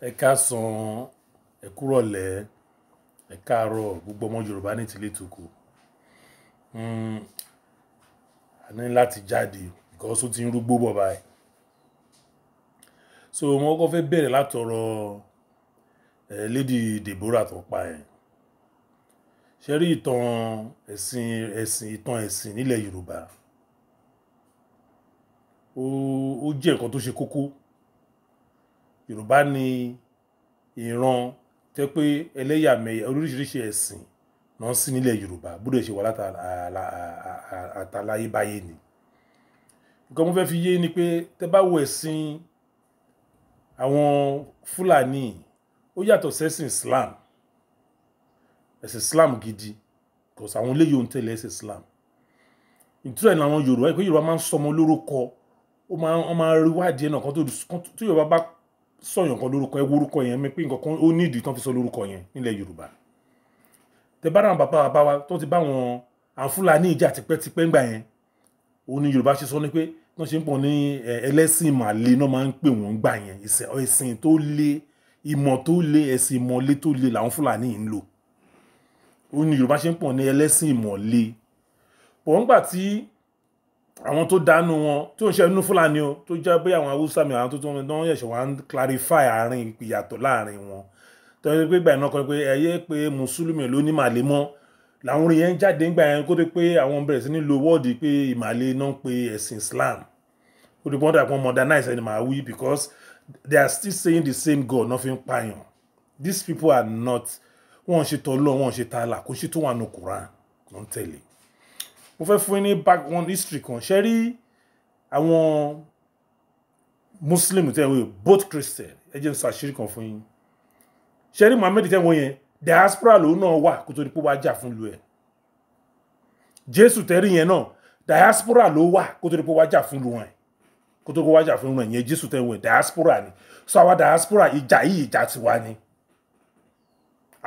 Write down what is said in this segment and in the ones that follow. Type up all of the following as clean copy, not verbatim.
Ẹ káàsán, ẹ kúrọ̀lẹ́, ẹ káàárọ̀ gbogbo ọmọ Yorùbá ní tilé tòko. A ní láti jáde because ó ti ń rúgbó bọ̀ báyìí. So mo kọ́kọ́ fẹ́ bẹ̀rẹ̀ látọ̀rọ̀ Lady Deborah tó pa ẹ̀. Ṣé rí ìtàn ẹ̀sìn, ẹ̀sìn, ìtàn ẹ̀sìn nílẹ̀ Yorùbá? Ó jẹ́ nǹkan tó ṣe kókó. Yorùbá ní ìran tẹ́ pé ẹlẹ́yàmẹ̀yà oríṣiríṣi ẹ̀sìn náà ń sí nílẹ̀ Yorùbá, bó dẹ̀ ṣe wà látàláyébáyé ni. Nǹkan mo fẹ́ fi yé ni pé tẹ́ bá wo ẹ̀sìn àwọn Fúlàní, ó yàtọ̀ sẹ́sìn Islam. Ẹ̀sìn Islam gidi, because àwọn eléyìí ò ń tẹ̀lé ẹ̀sìn Islam. Ìtura ẹ̀ ní àwọn Yorùbá, pé Yorùbá máa ń sọmọ lórúkọ, ó máa, wọ́n máa rí wádìí ẹ̀ náà kan tó, tí Yorùbá bá sọ̀yàn kan lórúkọ, ẹ wo orúkọ yẹn pé nǹkan kan ó ní ìdí tí wọ́n fi sọ lórúkọ yẹn nílẹ̀ Yorùbá. Tẹ́ bá ráwọn bàbá bàbá wa tó ti bá wọn àwọn Fúlàní ìjà tipẹ́tipẹ́ ńgbà yẹn, òun ni Yorùbá ṣe sọ ní pé wọ́n ṣe ń pọ̀ ní ẹlẹ́sìn ìmàle náà máa ń pè wọ́n ńgbà yẹn. Ẹ̀sìn tó le, ìmọ̀ tó le, ẹ̀sìn ìmọ̀le tó le làwọn Fúlàní ń lò. Òun ni Yorùbá ṣe ń pọ̀ ní ẹlẹ́sìn ìmọ̀le. Bọ̀ ńgbà tí àwọn tó dánú wọn, tó ń ṣe inú Fúlàní o, tó jẹ́ pé àwọn Haúsá mi, àwọn tó tún wọn ṣẹ̀ṣẹ̀ wá ń clarify àárín ìyàtọ̀ láàrin wọn. Tó jẹ́ pé ìgbà yẹn náà kọ́ pé ẹ yé pé Mùsùlùmí ló ní ìmàle mọ́. Làwọn orin yẹn ń jáde ńgbà yẹn kó tó pé àwọn bẹ̀rẹ̀ sí ní lo word pé ìmàle náà ń pe ẹ̀sìn Islam. Ó di pé wọ́n dà pé wọ́n modernize ẹni màá wí because they are still saying the same God náà fi ń pààyàn. These people are not, wọ́n ṣe tọ́lọ́, wọ́n ṣe tààlà, kò ṣe tó wà nù Quran ló ń tẹ̀lé. Mo fẹ́ fún yín ní back one history kan. Ṣé rí àwọn Muslim tẹ́ ń wò, both Christian, ẹ jẹ́ n sọ àṣírí kan fún yín. Ṣé rí Muhammad tẹ́ ń wò yẹn, diaspora lòun náà wà kó tó di pé wá jà fún ìlú ẹ̀. Jésù tẹ́rí yẹn náà, diaspora ló wà kó tó di pé wá jà fún ìlú ẹ̀. Kó tó wá jà fún ìlú ẹ̀ yẹn, Jésù tẹ́ ń wò yẹn, diaspora ni. So àwa diaspora, ìjà yìí ìjà tiwa ni.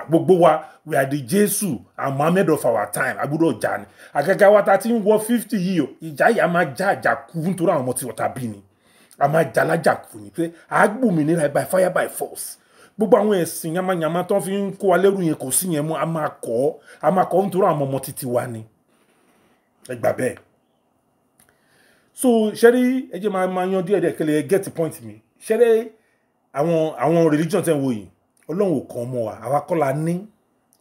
Gbogbo wa, we are the Jésù and Muhammad of our time. A gbọ́dọ̀ jà ni. Àgàgà wa ta ti ń wọ 50 yìí o, ìjà yìí a máa já àjà kú nítorí àwọn ọmọ tí wọ́n ta bí ni. A máa jà lájà kú ni pé a gbòmìnira by fire by force. Gbogbo àwọn ẹ̀sìn yamayama tó ń fi ń kó wa lẹ́rù yẹn kò sí yẹn mọ́, a máa kọ́, a máa kọ́ nítorí àwọn ọmọ títí wa ni. Ẹ gbà bẹ́ẹ̀. So ṣé rí, ẹ jẹ́ máa yan díẹ̀ díẹ̀ kí get the point mi. Ṣé rí àwọn religion tẹ́ ń wò yìí, Ọlọ́run ò kàn mọ́ wa, àwa kọ́ la ní,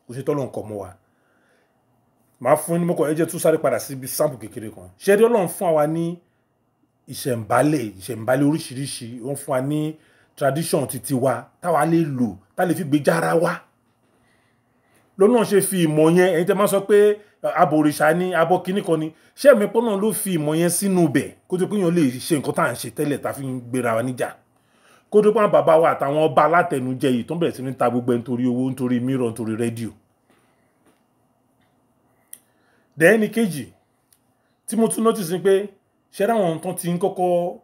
kò ṣe tọ́lọ́run kàn mọ́ wa. Màá fún yín ní mọ́kàn, ẹ jẹ́ tún sáré padà síbi sample kékeré kan. Ṣé rí Ọlọ́run fún wa ní ìṣẹ̀ǹbálẹ̀, ìṣẹ̀ǹbálẹ̀ oríṣiríṣi, ó ń fún wa ní tradition titi wa táwa lè lò, tá lè fi gbèjà ara wa. Lọ́nà ṣe fi ìmọ̀ yẹn, ẹ̀yin tẹ́ máa sọ pé abọ òrìṣà ni, abọ kíní kan ni. Ṣé ẹ̀mí pọ́n náà ló fi ìmọ̀ yẹn sínú ibẹ̀ kó tó pé èèyàn lè ṣe nǹkan tá à ń ṣe tẹ́lẹ̀ tá fi ń gbéra wa níjà. Kó tó pé àwọn bàbá wa àtàwọn ọba alátẹnujẹ yìí tó ń bẹ̀rẹ̀ sí ní ta gbogbo ẹ̀ nítorí owó, nítorí mírọ̀, nítorí rédíò. Then ní kejì tí mo tún notice ni pé ṣé rí àwọn tó ti ń kọ́kọ́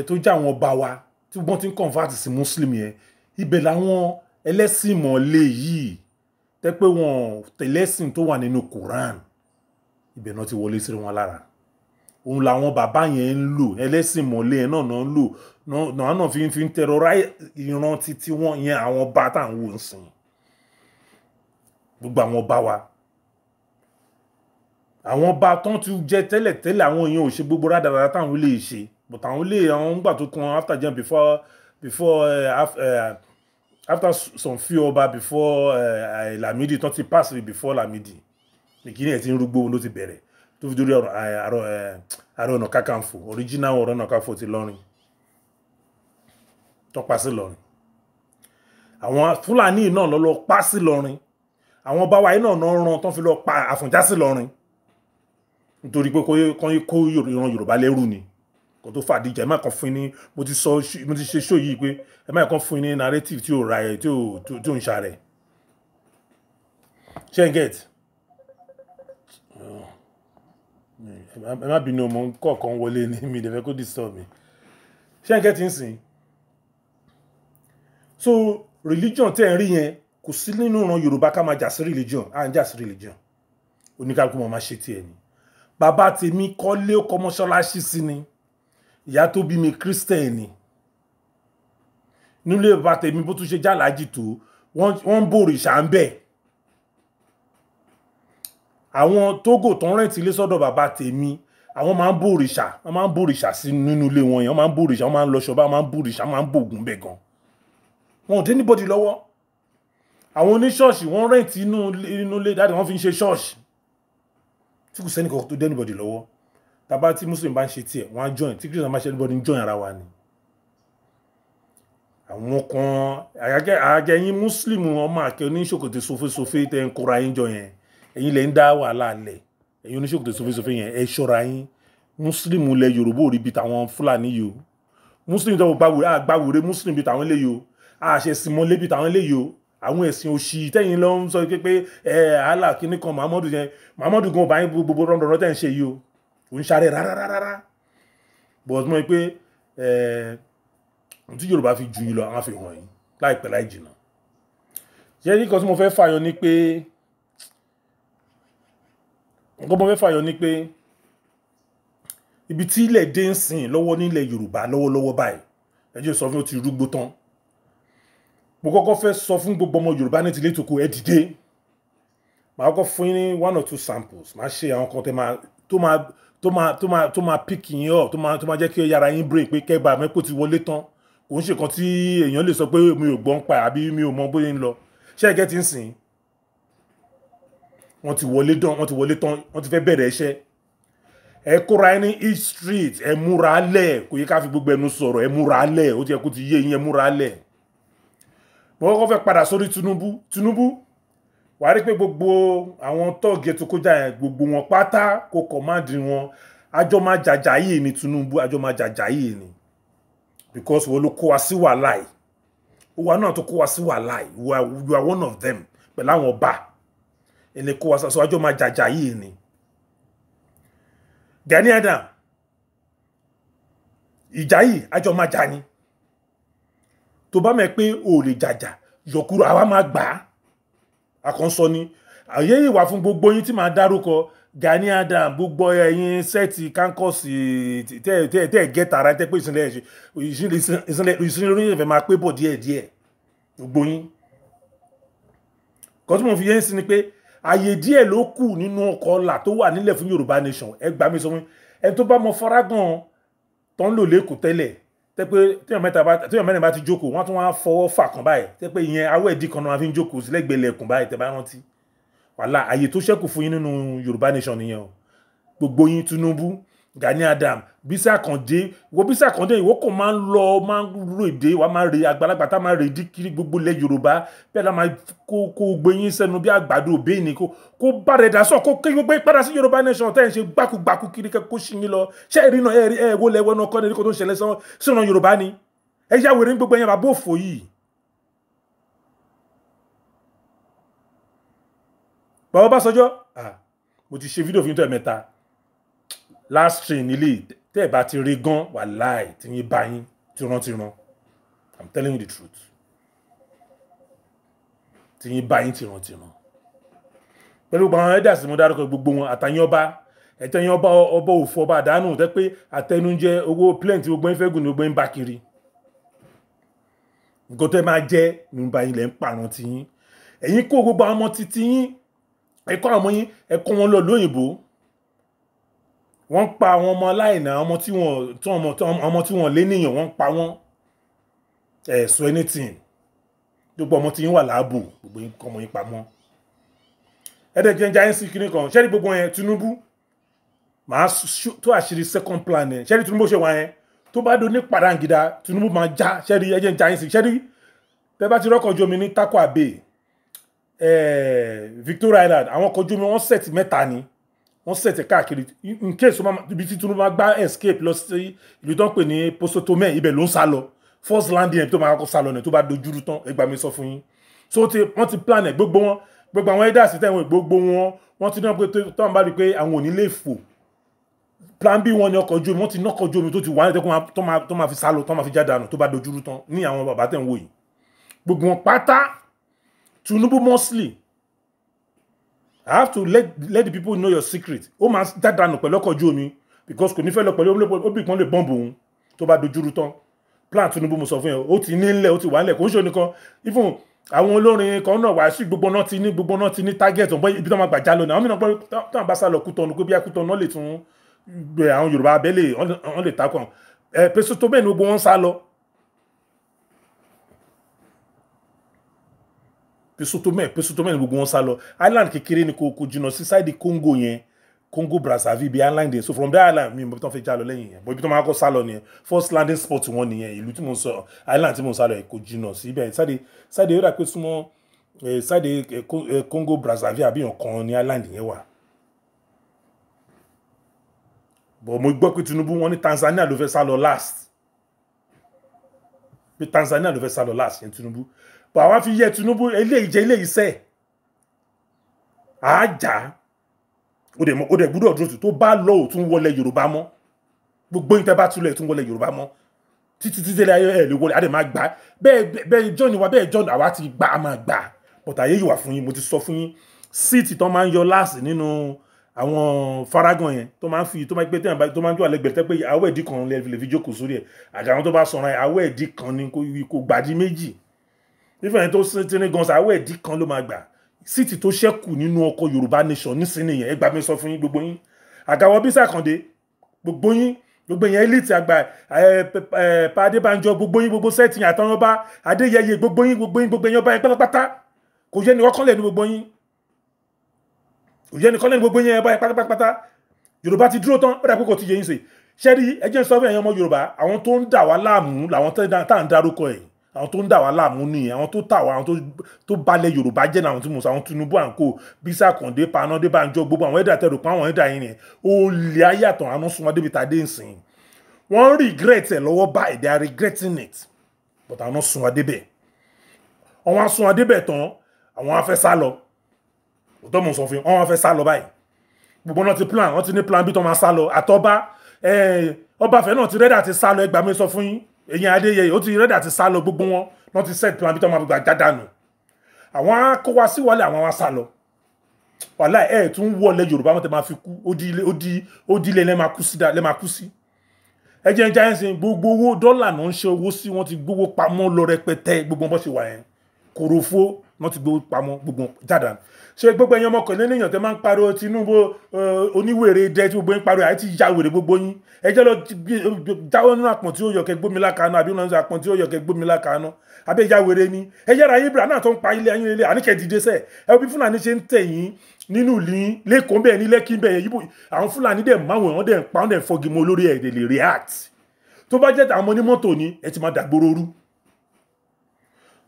tó jẹ́ àwọn ọba wa tí wọ́n ti ń convert sí Muslim yẹn, ibẹ̀ làwọn ẹlẹ́sìn ìmọ̀le yìí tẹ́ pé wọ́n tẹ̀lé ẹ̀sìn tó wà nínú Quran, ibẹ̀ náà ti wọlé sí wọn lára. Òun làwọn bàbá yẹn ń lò, ẹlẹ́sìn ìmọ̀le yẹn náà náà ń lò, náà náà fi ń terrorize ìran títí wọn yẹn, àwọn ọba tá à ń wò ń sìn. Gbogbo àwọn ọba wa, àwọn ọba tán ti jẹ tẹ́lẹ̀ tẹ́lẹ̀, àwọn èèyàn ò ṣe gbogbo rádaràda táwọn lè ṣe, but àwọn lè àwọn ń gbà tó kan after jẹun before after some few ọba before Lamidi tán ti pass before Lamidi, ìkíni ẹ̀ ti ń rúgbó ló ti bẹ̀rẹ̀ tó fi dórí ọ̀rọ̀ Ààrẹ Ọ̀nà Kakanfò, original Ààrẹ Ọ̀nà Kakanfò ti Ìlọrin tó pa sí Ìlọrin. Àwọn Fúlàní náà lọ lọ pa sí Ìlọrin. Àwọn ọba wa yìí náà náà rán tán fi lọ pa Àfọ̀njá sí Ìlọrin nítorí pé kó ìran Yorùbá lẹ́rù ni. Kò tó fàdíjà, ẹ má kàn fún ní, mo ti sọ, mo ti ṣe show yìí pé ẹ má kàn fún ní narrative tí ò ra ẹ, tí ò ń ṣàrẹ̀. Ṣé ẹ get? Ẹ má bínú, mo ń kọ̀ọ̀kan wọlé ní mi, ìdẹ̀fẹ́ kó disturb mi. Ṣé ẹ get ń sìn? So religion tẹ́ ẹ ń rí yẹn kò sí nínú ìran Yorùbá ká máa jà sí religion, à ń jà sí religion. Oníkálukú máa ṣe tiẹ̀ ni. Bàbá tèmi kọ́lé ó kọ́ mọ́ṣáláṣí sí ni. Ìyá tó bí mi Christian ni. Nílé bàbá tèmi bó tún ṣe jàlájì tó, wọ́n ń bòrìṣà ń bẹ̀. Àwọn Tógò tó ń rẹ̀ǹtì ilé sọ́dọ̀ bàbá tèmi, àwọn máa ń bòrìṣà, wọ́n máa ń bòrìṣà sí nínú ilé wọn yẹn, wọ́n máa ń bòrìṣà, wọ́n máa ń lọ ṣọba, wọ́n máa ń bòrìṣà, wọ́n máa ń bògùn bẹ̀ gan. Wọn ò dé anybody lọ́wọ́. Àwọn oníṣọ́ọ̀ṣì wọ́n rẹ̀ǹtì inú ilé dáadé, wọ́n fi ń ṣe ṣọ́ọ̀ṣì tí kò sẹ́ni kankan tó dé anybody lọ́wọ́. Tàbá tí Muslim bá ń ṣe tiẹ̀, wọ́n á join, tí Christian bá ṣe, anybody ń join ara wa ni. Àwọn kan àgẹ́yìn Muslim ọmọ àkẹ́ oníṣòkòtò sofesofe tẹ́ ń kóra yín jọ yẹn, ẹ̀yin lẹ ń dá wàhálà lẹ̀. Ẹ̀yin oníṣòkòtò sofesofe yẹn, ẹ ṣọ́ra yín. Muslim ilẹ̀ Yorùbá ò rí bi tàwọn Fúlàní yìí o. Muslim tó gbàwúre Muslim bi tàwọn eléyìí o. Àṣẹ sìmọ́lé bi tàwọn eléyìí o. Àwọn ẹ̀sìn òṣì tẹ́yìn lọ ń sọ pé ẹ Allah kìíní kan Muhammadu yẹn, Muhammadu gan ọba yín gbogbo rọ́ndọ̀rọ̀ tẹ́ ń ṣe yìí o, ò ń ṣáré rárá rárá. But mo rí pé tí Yorùbá fi ju yín lọ, àwọn fi hàn yín láìpẹ́ láì jìnnà. Ṣé nǹkan tí mo fẹ́ fàyọ ni pé, nǹkan mo fẹ́ fàyọ ni pé ibi tí ilẹ̀ dé ń sìn lọ́wọ́ nílẹ̀ Yorùbá lọ́wọ́lọ́wọ́ báyìí, ẹ jẹ́ sọ fún ó ti rúgbó tán. Mo kọ́kọ́ fẹ́ sọ fún gbogbo ọmọ Yorùbá ní tilé tòkó, ẹ dìde. Màá kọ́kọ́ fún yín ní one or two samples. Màá ṣe àwọn kan tẹ́ máa tó máa tó máa tó máa tó máa pick yín up, tó máa jẹ́ kí yàrá yín break pé kẹ́bà mẹ́kò ti wọlé tán. Kò ń ṣe kan tí èèyàn lè sọ pé mi ò gbọ́ ń pa àbí mi ò mọ bóyá ń lọ. Ṣé ẹ̀gẹ́ ti ń sìn? Wọ́n ti wọlé dán, wọ́n ti wọlé tán, wọ́n ti fẹ́ bẹ̀rẹ̀ iṣẹ́. Ẹ kóra ẹ ní each street, ẹ múra lẹ̀. Kò yẹ ká fi gbogbo ẹnu sọ̀rọ̀, ẹ múra lẹ̀. Ó ti yẹ kó ti yé yín, ẹ múra lẹ̀. Mo kọ́kọ́ fẹ́ padà sórí Tinubu. Tinubu, wàá rí pé gbogbo àwọn tọ́ọ̀gì ètò kọjá yẹn, gbogbo wọn pátá kó command wọn. Àjọ máa jàjà yìí ni Tinubu, àjọ máa jàjà yìí ni, because wọ́n ló kó wa sí wàhálà yìí. Ó wà náà tó kó wa sí wàhálà yìí. You are one of them pẹ̀lú àwọn ọba ẹni kó wa sọ. Àjọ máa jàjà yìí ni. Gani Adam, ìjà yìí àjọ máa jà ni. Tó bá mọ̀ pé o ò lè jàjà, yọkúrò, àwa máa gbà á. Àkànṣọ ni àyè yìí wà fún gbogbo yín tí màá dárúkọ. Gani Adam, gbogbo ẹ̀yin set kánkọ́sì tẹ́ tẹ́ tẹ́ gẹ́ta ara tẹ́ pé ìsìnlẹ̀ ìsìnlẹ̀ orí ìfẹ́ máa pé bọ̀ díẹ̀díẹ̀, gbogbo yín. Kan tí mo fi yẹn sí ni pé àyè díẹ̀ ló kù nínú ọkọ̀ ọ̀la tó wà nílẹ̀ fún Yorùbá Nation. Ẹ gbà mí sọ fún ẹni tó bá mọ faragan tó ń lò lẹ́kọ̀ọ́ tẹ́lẹ̀, tẹ́ pé téèyàn mẹ́ta bá, téèyàn mẹ́rin bá ti jókòó, wọ́n tún wá fọwọ́ fà kan báyìí, tẹ́ pé ìyẹn awọ́ ẹ̀dí kan náà wọ́n fi ń jókòó sí lẹ́gbẹ̀ẹ́ lẹ̀kùn báyìí. Tẹ́ bá rántí wàhálà, àyè tó ṣẹ́kù fún yín nínú Yorùbá Nation nìyẹn o. Gbogbo yín, Tinubu, Gani Adam, Bísí Àkàndé. Ìwọ Bísí Àkàndé, ìwọ kò máa ń lọ, máa ń ro èdè wàá máa re àgbàlagbà tá máa rè dí kiri gbogbo ilẹ̀ Yorùbá bẹ́ẹ̀ la máa kó gbé yín sẹ́nu bí àgbàdo òbẹ́ẹ̀ni, kó bá rẹ̀ dà sọ, kó kí gbogbo yín padà sí Yorùbá Nation tẹ́ ẹ̀ ń ṣe gbákùgbákù kiri, kó ṣì yín lọ. Ṣé ẹ̀rí náà ẹ̀ wo lẹ́wọ́ náà kọ́ ní kó tó ń ṣẹlẹ̀ sọ́nà Yorùbá ni? Ẹ yá wèrè ní gbogbo ẹ̀yàn bàbá òfò yìí. Bàbá Ọbásanjọ́, mo ti ṣe fídíò fún yín tó ẹ̀mẹ́ta. Last train nílé tẹ́ ẹ̀ bá ti rí gan, wàláì tí yín bá yín tìrantìran. I'm telling you the truth, tí yín bá yín tìrantìran pẹ̀lú gbogbo àwọn ẹ̀dá sí mo dárúkọ gbogbo wọn, àtàyìn ọba, ẹ̀tẹ̀yìn ọba, ọba òfò, ọba àdánù, tẹ́ pé àtẹnujẹ owó plane tí gbogbo yín fẹ́ gùn ní gbogbo yín bá kiri. Nǹkan tẹ́ máa jẹ́ nígbà yín lẹ́ ń pààrọ̀ tí yín. Ẹ̀yin kó gbogbo àwọn ọmọ títí yín, ẹ kọ́ àwọn ọmọ yín, ẹ kó wọn lọ lóyìnbó. Wọ́n pa àwọn ọmọ aláìná, ọmọ tí wọ́n lé níyàn, wọ́n pa wọ́n. Ẹ̀ sọ anything. Gbogbo ọmọ tí yín wà láàbò, gbogbo yín kọ́ ọmọ yín pamọ́. Ẹ̀ẹ́dẹ̀ jẹ́ jẹ́ sí kinní kan. Ṣẹ́rí gbogbo yẹn, Tinubu, màá tó àṣírí second plan ẹ̀. Ṣẹ́rí Tinubu ṣe wà yẹn, tó bá do ní parangida, Tinubu máa já. Ṣẹ́rí ẹ̀jẹ̀ ń jẹ́ sí. Ṣẹ́rí tẹ́ bá ti rọ́kọ̀ ojú omi ní Tarkwa Bay, Victoria Island, àwọn ọkọ̀ ojú omi wọ́n set mẹ́ta ni wọ́n set káàkiri in case ibi tí Tinubu máa gbá escape lọ sí ìlú tó ń pè ní Poso Tome. Ibẹ̀ ló ń sá lọ, first landing ẹ̀ tó máa kọ́ sá lọ ní tó bá dojúrú tán. Ẹ gbà mí sọ fún yín. So wọ́n ti plan ẹ̀, gbogbo wọn, gbogbo àwọn elders tẹ̀wọ̀n, gbogbo wọn, wọ́n ti náà pé tọ́wọ́n bá rí i pé àwọn ò ní lè fò, plan B wọn ni ọkọ̀ ojú omi. Wọ́n ti nọ́kọ̀ ojú omi tó ti wà ní tó máa fi sá lọ, tó máa fi já dànù tó bá dojúrú tán ní àwọn bàbá tẹ̀ ń wò yìí. Gbogbo wọn pátá, Tinubu mostly, I have to let the people know your secret. Ó máa já dànù pẹ̀lú ọkọ̀ ojú omi because kò ní fẹ́ lọ pẹ̀lú obì kan lè bọ́ǹbù òun tó bá dojúrú tán. Plan Tinubu mo sọ fún yẹn, ó ti nílẹ̀, ó ti wà nílẹ̀, kò ń ṣe nìkan. Even àwọn olórin kan náà wàásù, gbogbo náà ti ní, gbogbo náà ti ní target ọ̀nbọ́n ibi tó máa gbà já lọ ní. Àwọn mìíràn pé táwọn bá sá lọ Kútọ̀nù, pé bí Kútọ̀nù náà lè tún gbé àwọn Yorùbá abẹ́lé, wọ́n lè takùn ẹ̀ pèsè tó bẹ́ẹ̀ ni gbogbo wọn sá lọ. Pèsè tó mẹ́ẹ̀ ni gbogbo wọn sá lọ. Island kékeré ni, kò jìnnà sí side Congo yẹn, Congo Brazzaville bí island yẹn. So from that island, mi ò tó fẹ́ já lọ lẹ́yìn yẹn, but ibi tó máa kọ́ sá lọ nìyẹn, first landing spot wọn nìyẹn. Ìlú tí mo sọ, island tí mo sá lọ yẹn kò jìnnà síbẹ̀. Side ó dà pé súnmọ́ side Congo Brazzaville àbí nǹkan ní island yẹn wà. But mo gbọ́ pé Tinubu, wọn ní Tanzania ló fẹ́ sá lọ last, pé Tanzania ló fẹ́ sá lọ last yẹn Tinubu. But àwa fi yẹ Tinubu, eléyìí jẹ eléyìí sẹ́ẹ̀ àájà, ó dẹ̀ gbúdọ̀ dúró. Tó bá lọ, ò tún wọlé Yorùbá mọ́. Gbogbo yín tẹ́ bá túlẹ̀ tún wọlé Yorùbá mọ́ títí títí ayé ẹ̀ lè wọlé. Á dẹ̀ máa gbà bẹ́ẹ̀ bẹ́ẹ̀. John wa bẹ́ẹ̀, John àwa ti gbà, á máa gbà. But àyè yìí wà fún yín, mo ti sọ fún yín. Seat tó máa ń yọ last nínú àwọn faragan yẹn, tó máa ń fi, tó máa ń pé, tó máa ń jó àlẹ́gbẹ̀ẹ́ tẹ́ pé àwọ̀ ẹ̀dí kan lè fi jókòó sórí ẹ̀. Àga àwọn tó bá sọ̀rọ̀ ẹ̀, àwọ̀ ẹ̀dí kan ni, kò gbàdí méjì. Nífẹ̀ẹ́ yẹn tó tírín gan, àwọ̀ ẹ̀dí kan ló máa gbà. Seat tó ṣẹ́kù nínú ọkọ̀ Yorùbá nation nísìnyí yẹn, ẹ gbà mí sọ fún yín, gbogbo yín, àgàwọ̀ Bísí Àkàndé, gbogbo yín, gbogbo yẹn elite àgbà ẹ ẹ pa Adébánjọ, gbogbo yín, gbogbo set àtàwọn ọba Adéyẹyẹ, gbogbo yín, gbogbo yín, gbogbo yín ọba yẹn pátápátá, kò yẹ ní ọkàn lẹ́nu gbogbo yín, kò yẹ ní ọkàn lẹ́nu gbogbo yín ọba yẹn pátápátá. Yorùbá ti dúró tán, ó dà pé kò ti yẹ yín sè. Ṣẹ́rí, ẹ jẹ́ n sọ fún ẹ̀yin ọmọ Yorùbá, àwọn tó ń dà wá láàmú làwọn tá à ń darúkọ ẹ̀. Àwọn tó ń dà wá láàmú nìyẹn, àwọn tó tà wá, àwọn tó balẹ̀ Yorùbá jẹ́ náà, àwọn tí mo sọ, àwọn Tinubu à ń kó Bísí Àkàndé, Paná Adébánjọ, gbogbo àwọn ẹ̀dá tẹ̀rù pa àwọn ẹ̀dá yìí nìyẹn. Ó lè ayé àtàn àánú sún wọn débi tá a dé ìsìn. Wọ́n regret ẹ̀ lọ́wọ́ báyìí, they are regretting it, but àwọn sún wọn débẹ̀. Àwọn á sún wọn débẹ̀ tán, àwọn á fẹ́ sá lọ. Òótọ́ mo sọ fún yín, àwọn á fẹ́ sá lọ báyìí. Gbogbo náà ti plan, wọ́n ti ní plan bí tó máa sá lọ. Àtọ́bá Ọbáfẹ́ náà ti ready àti sá lọ. Ẹgbàá mi sọ fún yín, èyàn Adéyẹyẹ ó ti ready àti sá lọ. Gbogbo wọn náà ti set plan bí tó máa gbà jádànù. Àwọn á kó wa sí wọlé, àwọn á sá lọ. Wàhálà ẹ̀ tún wọlé Yorùbá wọn tẹ máa fi kú. Ó di ilé lẹ́ máa kú sí, lẹ́ máa kú sí. Ẹ jẹ́ ń já ẹ̀sìn, gbogbo owó dọ́là náà ń ṣe owó sí. Wọ́n ti gbowó pamọ́ lọ rẹpẹtẹ. Gbogbo wọn bọ́ ṣe wà yẹn, kòròfó wọ́n ti gbowó pamọ́, gbogbo jádànù. Ṣé gbogbo ẹ̀yin ọmọkùnrin lẹ́yìn tẹ́ máa ń pariwo Tinubu oníwèrè dẹ, tí gbogbo yín pariwo àti ya wèrè, gbogbo yín, ẹ jẹ́ lọ jáwọ́ nínú àpọ̀n tí ó yọ kẹ́ gbómi lákaná, àbí wọn àpọ̀n tí ó yọ kẹ́ gbómi lákaná, àbí ẹ̀yà wèrè ni? Ẹ yára yín bìrà náà tó ń pa ilé ayé ilé àníkẹ́ dìde sẹ́. Ẹ bí Fúlàní ṣe ń tẹ̀ yín nínú ìlú yín lẹ́kọ̀ọ́ bẹ́ẹ̀ ní Lẹ́kì bẹ́ẹ̀ yíbo, àwọn Fúlàní dẹ̀ máwọn, wọ́n dẹ̀ ń pa, wọ́n dẹ̀ ń fọgi mọ́ olórí ẹ̀ lè react. Tó bá jẹ́ àwọn onímọ́tò ni, ẹ ti máa dàgbòrò rú.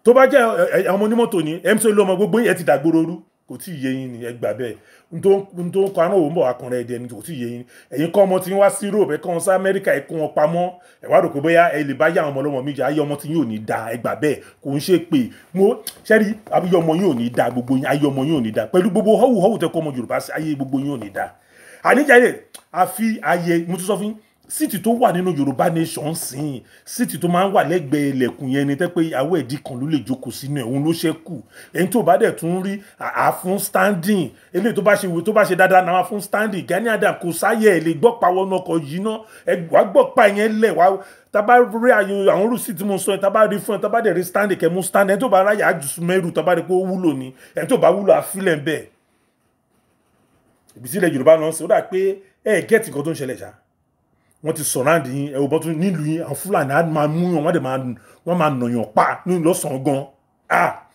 Tó bá jẹ́ àwọn onímọ́tò ni, MC Olúọmọ, gbogbo yín ẹ ti dàgbòrò rú. Kò tí ì yé yín ni, ẹ gbà bẹ́ẹ̀. N tó ń kọ arán òun bọ̀ akànrẹ́ ẹ̀dẹ̀ ni, kò tí ì yé yín. Ẹ̀yin kọ́ ọmọ tí ń wá sí Europe, ẹ kọ́ wọn sí Amẹ́ríkà, ẹ kó wọn pamọ́. Ẹ wá rò pé bóyá ẹ lè bá yá àwọn ọmọ ọlọ́mọ mi jẹ. Ayé ọmọ tí yín ò ní da, ẹ gbà bẹ́ẹ̀. Kò ń ṣe pé mo ṣẹ́rí, ayé ọmọ yín ò ní da. Gbogbo yín, ayé ọmọ yín ò ní da pẹ̀lú gbogbo họ́wù họ́wù tẹ kọ́ ọmọ Yorùbá sí. Ayé gbogbo yín ò ní da. Àníjà yẹ àfi ayé mo tún sọ fún yín, seat tó wà nínú Yorùbá nation sìn, seat tó máa ń wà lẹ́gbẹ̀ẹ́ ilẹ̀kùn yẹn ni, tẹ́ pé àwọ̀ ẹ̀dí kan ló lè jókòó sínú ẹ̀, òun ló ṣẹ́kù. Ẹni tó bá dẹ̀ tún rí àfún standing, eléyìí tó bá ṣe tó bá ṣe dáadáa náà fún standing. Gani Adams kò sáyẹ̀ ẹ̀ lè gbọ́ pa wọnú ọkọ̀ yìí ná. Ẹ wàá gbọ́ pa yẹn lẹ̀ wá. Tábà rí àyè àwọn rúùsì tí mo sọ yẹn, tábà rí fún ẹ, tábà dẹ̀ rí standing, kẹ́ mú standing. Ẹni tó bá ráyà àjùsùn mẹ́rù, tábà rí pé ó wúlò ni. Ẹni tó bá wúlò, àfilẹ̀ ń bẹ̀. Ìbísílẹ̀ Yorùbá náà sọ, ó dà pé ẹ get nǹkan tó ń ṣẹlẹ̀ ṣá. Wọ́n ti surround yín. Ẹ wò bọ́ tún nílùú yín, àwọn Fúlàní á máa mú yàn, wọ́n dẹ̀ máa, wọ́n máa nàyàn pa ní lọ́sàn-án gan. Ah,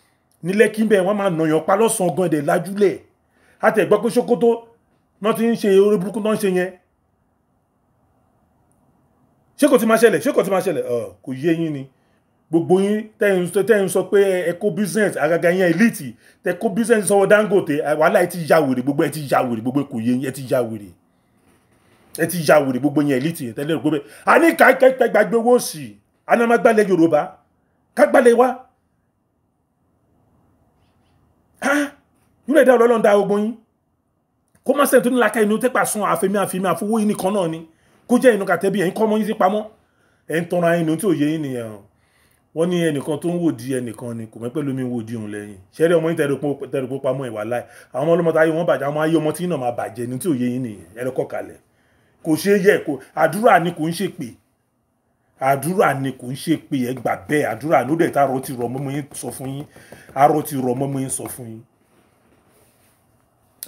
ní Lẹ́kí bẹ́ẹ̀, wọ́n máa nàyàn pa lọ́sàn-án gan. Ẹ̀dẹ̀ lájúlẹ̀ àti ẹ̀gbọ́n pé Sókótó náà ti ń ṣe orí burúkú náà ń ṣe yẹn. Ṣé kò ti máa ṣẹlẹ̀? Ṣé kò ti máa ṣẹlẹ̀? Kò yé yín ni. Gbogbo yín tẹ́yìn sọ pé ẹ kó business, àgàgà yẹn elite tẹ kó business sọ́wọ́ Dangote, wàhálà, ẹ ti ya wèrè. Gbogbo ẹ ti ya wèrè, gbogbo kò yé yín, ẹ ti ya wèrè, ẹ ti ya wèrè. Gbogbo yẹn elite tẹ́lẹ̀ gbogbo a ní ká kẹ́ gbàgbé owó sí anamagbálẹ̀ Yorùbá kágbálẹ̀ wa. Yúrẹ̀ ẹ̀dá ọlọ́run dá ogun yín, kó má sẹ́ni tó ní laka inú tẹ́pà sun àfẹ́mí àfẹ́mí àfọwọ́ yín nìkan náà ni kó jẹ́ inú kàtẹ́bí. Ẹ̀yin kọ́ ọmọ yín sí pamọ́, ẹ̀ ń tọrọ ayé tí ò yé yín nìyẹn o. Wọ́n ní ẹnìkan tó ń wò di ẹnìkan ni kò mọ̀ pẹ̀lú mi ń wò di òun lẹ́yìn. Ṣẹ́rí ọmọ yín tẹ̀rù pamọ́ ìwà láì àwọn ọmọ ọlọ́mọ táyé wọn bàjẹ́, àwọn ayé ọmọ tí náà máa bàjẹ́ ní tí ò yé yín nìyẹn. Ẹ lọ́kọ̀ kalẹ̀, kò ṣeé yẹ kò àdúrà ni, kò ń ṣe pé Àdúrà ni, kò ń ṣe pé ẹ gbà bẹ́ẹ̀. Àdúrà ló dẹ̀ tá arọ ti rọ̀ mọ́mọ́ yín sọ fún yín, arọ ti rọ̀ mọ́mọ́ yín sọ fún yín.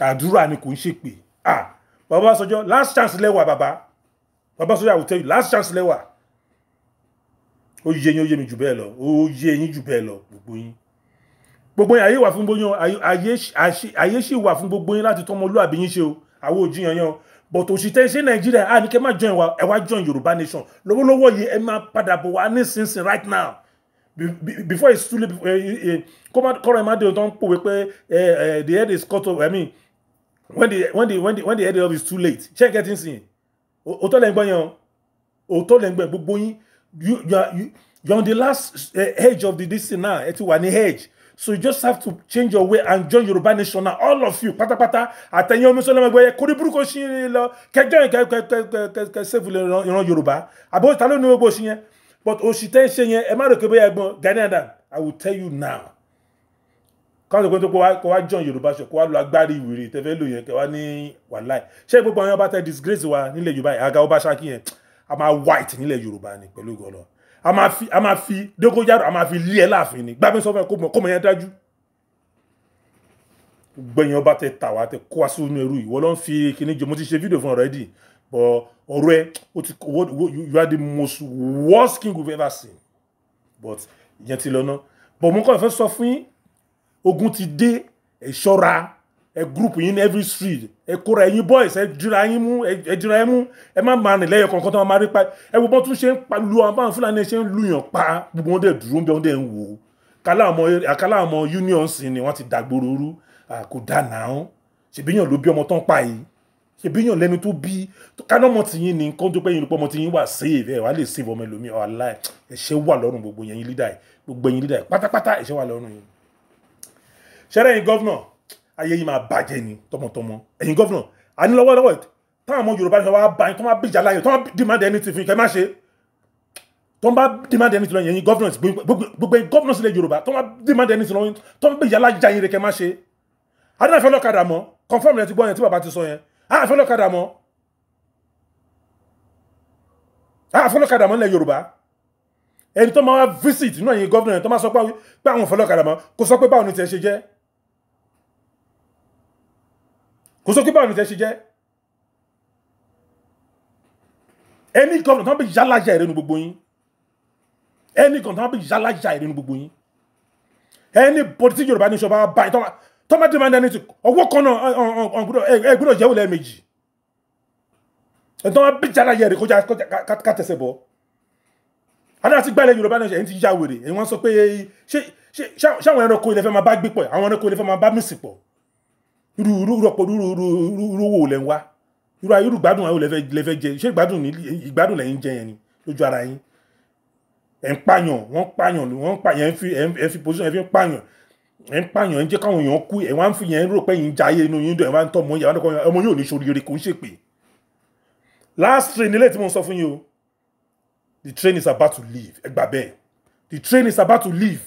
Àdúrà ni, kò ń ṣe pé. Ah, bàbá Ọbásanjọ́, last chance lẹ́wà. Bàbá Ọbásanjọ́, I will tell you, last chance lẹ́wà. Ó yé yín, ó yé mi jù bẹ́ẹ̀ lọ, ó yé yín jù bẹ́ẹ̀ lọ. Gbogbo yín, gbogbo yín, ayé wà fún gbogbo yín, ayé sì wà fún gbogbo yín láti tọ́mọlúàbí yín ṣe o. Àwọn òjìyàn yẹn o, but òṣìṣẹ́ ṣe Nàìjíríà á ní kẹ́ má join wa. Ẹ wá join Yorùbá nation lọ́wọ́lọ́wọ́ yìí. Ẹ máa padà bọ̀ wá nísinsìnyí, right now, before it's too late. Kọ́rọ̀ ẹ má dé o. Tó ń pòwe pé the head is cut off, I mean, when the head off is too late. Ṣé ẹ kẹ́ ti ń sìn? Òótọ́ lẹ́ ń gbọ́ yẹn o, òótọ́ lẹ́ ń gbọ́. Gbogbo yín, you are on the last edge of the this thing now. Ẹ ti wà ní edge, so you just have to change your way and join Yorùbá nation now, all of you pátápátá. Àtẹ̀yìn omi sọlọ́mọ ẹgbẹ́ yẹ kórí burúkú sí lọ kẹjọ yẹn, kẹ kẹ kẹ kẹ kẹ save ìran Yorùbá. Àbó ta ló ní gbogbo òṣì yẹn? But òṣì tẹ́ ń ṣe yẹn, ẹ má rò pé bóyá ẹ̀gbọ́n Gani Adams. I will tell you now, káwọn tó kó wá join Yorùbá ṣe, kó wá lo agbárí ìwèrè tẹ́fẹ́ lò yẹn, kẹ wá ní wàláì. Ṣé gbogbo àwọn ọba tẹ disgrace wa nílẹ̀ Yorùbá yìí, àga ọba Ṣakí yẹn, a máa white nílẹ̀ Yorùbá ni pẹ̀lú ìgọ̀lọ́. A máa fi dógóyàrò, a máa fi lé ẹ láàfin ni. Gbàgbé sọ fún ẹ kó mọ yẹn dájú. Gbẹ̀yìn ọba tẹ tà wá, tẹ kó wá sínú ẹrú yìí, wọ́n ló ń fi kíní jẹ. Mo ti ṣe fídíò fún already, but ọ̀rọ̀ ẹ ó ti, you are the most worst king we've ever seen, but ìyẹn ti lọ ná. But mo kàn fẹ́ sọ fún yín, ogun ti dé. Ẹ ṣọ́ra, ẹ group yín ní every street, ẹ kóra ẹ̀yin boys, ẹ dira yín mú, ẹ dira yín mú. Ẹ má máa rìn lẹ́yìn kankan tó máa rí pa. Ẹ wo bọ́n tún ṣe ń pa lu àwọn báwọn Fúlàní ṣe ń lùyàn pa. Gbogbo wọn dẹ̀ dúró ń bẹ, wọn dẹ̀ ń wò ó. Kálá àwọn union sì ni wọ́n ti dàgbòrò rú. Kò dà náà. Ṣèbíyàn ló bí ọmọ tán pa yìí, ṣèbíyàn lẹni tó bí káná ọmọ tìyín ní nǹkan tó pẹ́ yín, ọmọ tìyín wà save, ẹ wà lè save ọmọ ẹlòmíì. Ọ̀la ẹ̀ṣẹ̀ wà lọ́rùn gbogbo yẹn leader yìí, gbogbo yẹn leader yìí pátápátá, ẹ̀ṣẹ̀ wà lọ́rùn yín. Ṣẹ́rẹ́ yín governor, ayé yìí máa bàjẹ́ ni tọmọtọmọ. Ẹ̀yin governor, àní lọ́wọ́lọ́wọ́ táwọn ọmọ Yorùbá ní wàá bá yín, tó máa bíjà láyè, tó máa demand anything fún yín, kẹ́ má ṣe. Tó ń bá demand anything lọ́yìn, ẹ̀yin governors, gbogbo ẹ̀yin governors ilẹ̀ Yorùbá, tó ń bá demand anything lọ́yìn, tó ń bíjà láyè yín rẹ̀, kẹ́ má ṣe. Adúláfẹ́ lọ́kadà mọ́. Confirm rẹ̀ ti gbọ́ yẹn tí bàbá ti sọ yẹn. Àfẹ́ lọ́kadà mọ́, àfẹ́ lọ́kadà mọ́ nílẹ̀ Yorùbá. Ẹni tó máa visit inú ẹ̀yin governor yẹn, tó máa sọ pé àwọn òfẹ́ lọ́kadà mọ́, kò sọ pé báwo ni tiẹ̀ ṣe jẹ́, kò sọ pé báwo ni tiẹ̀ ṣe jẹ́. Ẹni governor tó máa bí yálàjà ìrẹ́nu gbogbo yín, ẹni governor tó máa bí yálàjà ìrẹ́nu gbogbo yín, ẹni bọ́dí tí Yorùbá ní sọ bá báyìí tó máa demand ẹni tí ọwọ́ kan náà, ẹ gbọ́dọ̀ jẹ́wọ́ lẹ́ẹ̀mejì. Ẹni tó máa bí yálàjà ìrẹ́ kọjá ká tẹsẹ̀ bọ́. Adá ti gbálẹ̀ Yorùbá náà, ẹ̀yin ti ya wèrè. Ẹ̀yin wọ́n sọ pé ṣé ṣáwọn ẹranko ilẹ̀ fẹ́ máa bá gbé pọ̀, àwọn ẹranko ilẹ̀ fẹ́ máa bá mísì pọ̀? Irú irú ọ̀pọ̀ irú irú irú owó lẹ̀ ń wá? Irú irú ìgbádùn àwọn lẹ fẹ́ jẹ? Ṣé ìgbádùn ní ìgbádùn lẹ́yìn jẹ yẹn ni lójú ara yín? Ẹ̀ ń pààyàn, wọ́n pààyàn, wọ́n pààyàn, ẹ̀ fi position, ẹ̀ fi ń pààyàn, ẹ̀ ń pààyàn, ẹ̀ ń jẹ́ káwọn èèyàn kú. Ẹ̀ wá ń fi yẹn rò pé yín jayé, inú yín dùn, ẹ̀ wá ń tọ́ ọmọ yẹn, ọmọ yóò ní ṣoríire, kò ń ṣèpè. Last train nílé tí mo sọ fún yín o, the train is about to leave. Ẹ gbà bẹ́ẹ̀, the train is about to leave.